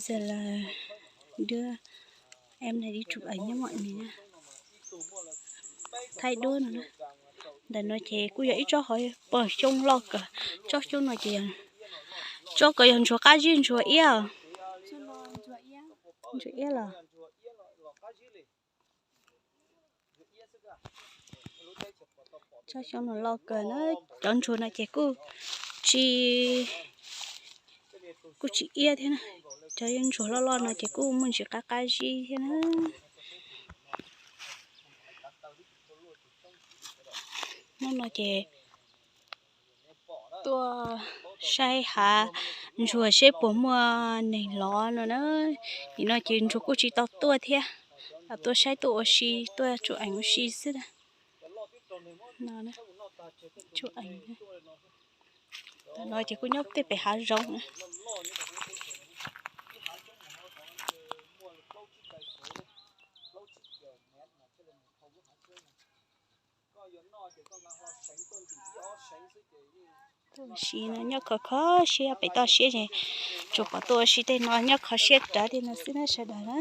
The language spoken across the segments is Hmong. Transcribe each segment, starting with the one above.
Giờ là đứa em này đi chụp ảnh với mọi người nha. Thái Đua no na. Ntawm no ces kuj yog ib tsob hauv pog xyoob loj kawg. Tsob xyoob no ces tsob ko yog ntsuag qab zib ntsuag iab. Ntsuag iab los. Tsob xyoob no loj kawg na, cov ntsuag no ces kuj tsis, kuj tsis iab thiab na. Cov ntsuag loj loj no ces kuj muaj ntsis qab qab zib thiab na. Hnub no ces tuaj saib hav ntsuag seb puas muaj neeg lov no na. Nim no ces ntsuag kuj tsis tau tuaj thiab, tuaj saib tuaj ua si tuaj tsuj eem ua si xwb. No, tsuj eem no ces kuj nyob tej pem hav zoov na. Tuaj ua si no nyob kho kho siab pem toj siab ces tsuas pom tuaj ua si tej no nyob kho siab rawv tej no xwb na sawv daws na.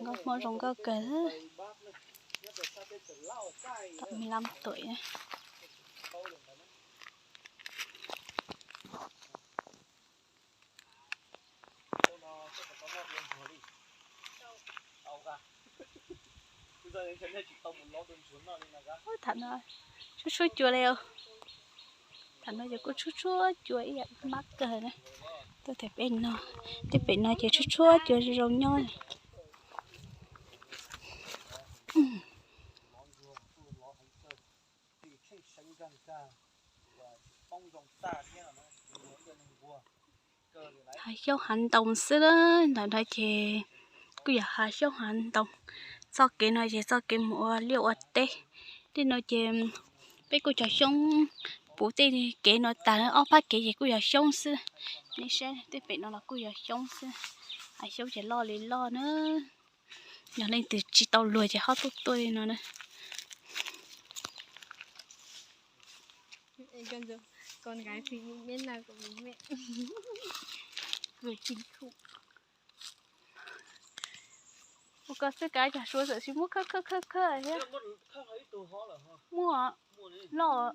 Nkauj Hmoob zoo nkauj kawg, tau mười lăm tuổi. Tham no tshuab tshuab cua li, tham no ces kuj tshuab tshuab cua ib yam mab kawg na. Tuaj tej pem no, tej pem no ces tshuab tshuab cua zoo zoo nyob li. Hav xyoob hav ntoo xwb, ntawm no ces kuj yog hav xyoob hav ntoo. Txoj kev no ces txoj kev mus ua liaj ua teb. Tej no ces peb kuj cog xyoob puv tej kev no tas, ob phab kev ces kuj yog xyoob xwb. Nej saib tej pem no los kuj yog xyoob xwb. Hav xyoob ces loj li loj na. Yog leej twg tsis tau luag ces ho tuaj tuaj li no na. Ua koj xwb kav cog suav txawm tsis muab khawb khawb khawb khawb thiab. Muaj loj.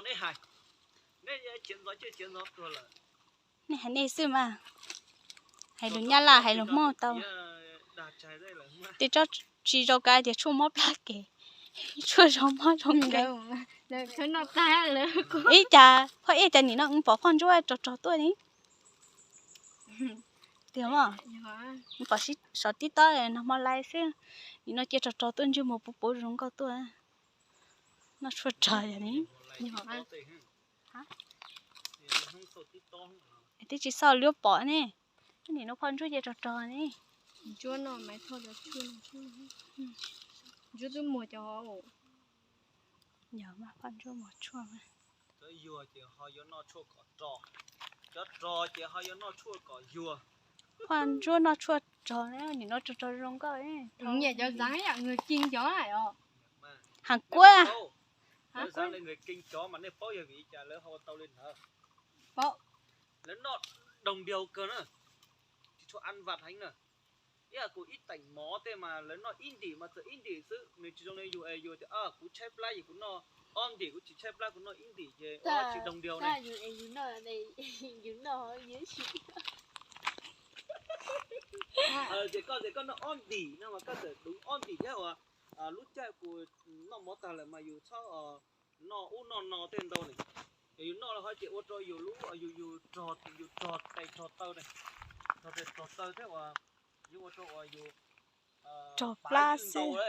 Nej hais nej xwb mas, hais lus Nyab Laj hais lus Hmoob tau. Tej tsob tsis zoo kav tias tshuaj mob plab kev, tshuaj zoo mob zoo kev. Ib cas phoj ib cas nim no wb pom phoj ntsuab rog rog tuaj ni. Tiag mas, pom sov tib tob nag hmo lais xwb, nim no cia rog rog tuaj ntsej muag puv puv zoo nkauj tuaj. Noj tshuaj rog yog ni. Twb tsis xauj luab pom ne. Nim no phoj ntsuab cia rog rog ne. Yog mas phoj ntsuab muag tshuaj mas. Phoj ntsuab noj tshuaj rog, nim no rog rog zoo nkauj. Hàn Quốc à? Lawv noj đồng đều kawg na, tsis tshua ăn vặt heev na. Ib yam kuv ib teem mov tej mas lawv noj ib ntim mas txawm ib ntim xwb, nws tsis zoo li yus es yus tias kuv tshaib plab ces kuv noj ob ntim, kuv tsis tshaib plab kuv noj ib ntim ces tsis đồng đều ne. Ces koj, ces koj noj ob ntim no mas koj txawm đúng ob ntim thiab uas lub caij kuv noj mov tag lawm mas yus txhob noj ub noj no tej ntau ne. Yog yus noj lawm ho ces ua rau yus lub, yus, yus rog, yus rog tes rog taw ne, rog tes rog taw thiab uas yus ua rau uas yus rog plab xwb.